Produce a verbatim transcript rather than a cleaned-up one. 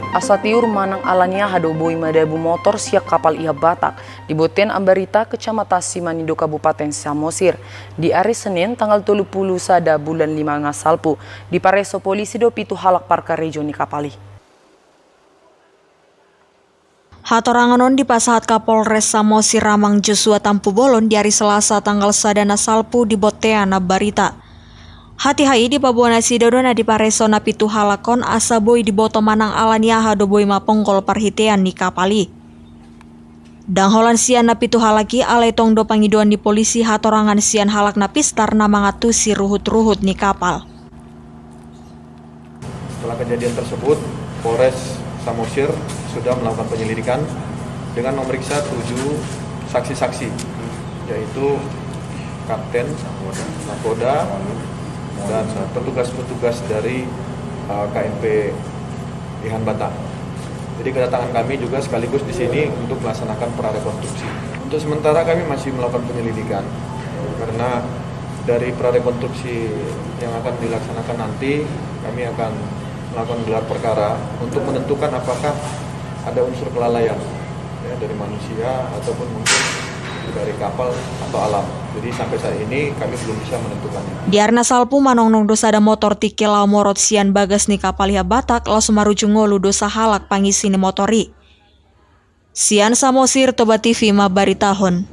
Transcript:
Asa tiur manang ala ni aha do boi madabu motor sian kapal i Hambatak di Bontean Ambarita, Kecamatan Simanindo, Kabupaten Samosir, di ari Senin tanggal tolu pulu sada bulan lima na salpu. Dipareso polisi do pitu halak parkarejo ni kapal i. Hatorangan on dipasahat Kapolres Samosir Amang Joshua Tampubolon di ari Selasa tanggal sada na salpu di Bontean Ambarita. Hatiha i dipaboa nasida do na dipareso na pitu halak on asa boi diboto manang ala ni aha do boi maponggol parhitean ni kapal i. Ndang holan sian na pitu halak i, alai tong do pangidoan ni polisi hatorangan sian halak na pistar na mangantusi ruhut-ruhut ni kapal. Setelah kejadian tersebut, Polres Samosir sudah melakukan penyelidikan dengan memeriksa tujuh saksi-saksi, yaitu kapten, nakoda, dan petugas-petugas dari, eh, K M P i Hambatak. Jadi kedatangan kami juga sekaligus di sini untuk melaksanakan prarekonstruksi. Untuk sementara kami masih melakukan penyelidikan, karena dari prarekonstruksi yang akan dilaksanakan nanti, kami akan melakukan gelar perkara untuk menentukan apakah ada unsur kelalaian, ya, dari manusia ataupun mungkin dari kapal atau alam. Jadi sampai saat ini kami belum bisa menentukannya. Di ari na salpu manongnong do sada motor tingki laho morot sian bagas ni kapal i Hambatak, laos marujung ngolu do sahalak pangisi ni motor i. Sian Samosir, Toba T V mambaritahon.